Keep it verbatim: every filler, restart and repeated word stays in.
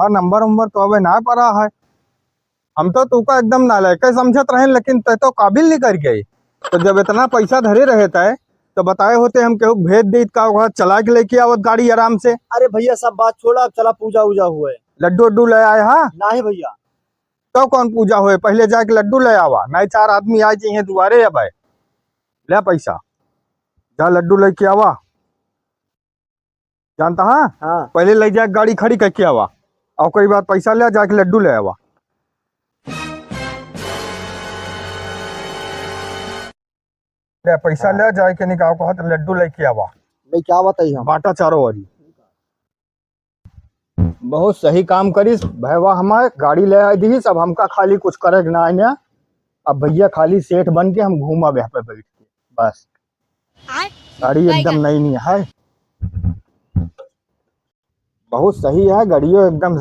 हाँ, नंबर उम्बर तो अबे ना पड़ा है। हम तो तुका एकदम नालायक समझत रहेन, लेकिन तै तो काबिल निकर गए। तो जब इतना पैसा धरे रहे तै, तो बताए होते हम केहू भेज देत, का ओकरा चला के लेके आवत गाड़ी आराम से। अरे भैया, सब बात छोड़ा, अब चला पूजा उजा हुए। लड्डू उड्डू ले आए हा? नाही भैया। तो कौन पूजा हुए, पहले जाके लड्डू ले आवा, नहीं चार आदमी आ जाइए दुआरे। अब ले पैसा, जा लड्डू लेके आवा। जानता हा? हाँ। पहले ले जाके गाड़ी खड़ी करके आवा, और ओकरी बाद पैसा ले जाके लड्डू ले आवा। ले पैसा हाँ। ले जाके निकाल, कहत लड्डू लेके आवा। लेके आवत ही हम। बाटा चारों ओरी। बहुत सही काम करिस भैया, हमारे गाड़ी ले आई दीस। अब हमका खाली कुछ करे के ना आने। अब भैया खाली सेठ बन के हम घूमब यहाँ पे बैठ के, बस। गाड़ी एकदम नई नई है, बहुत सही है, गाड़ियों एकदम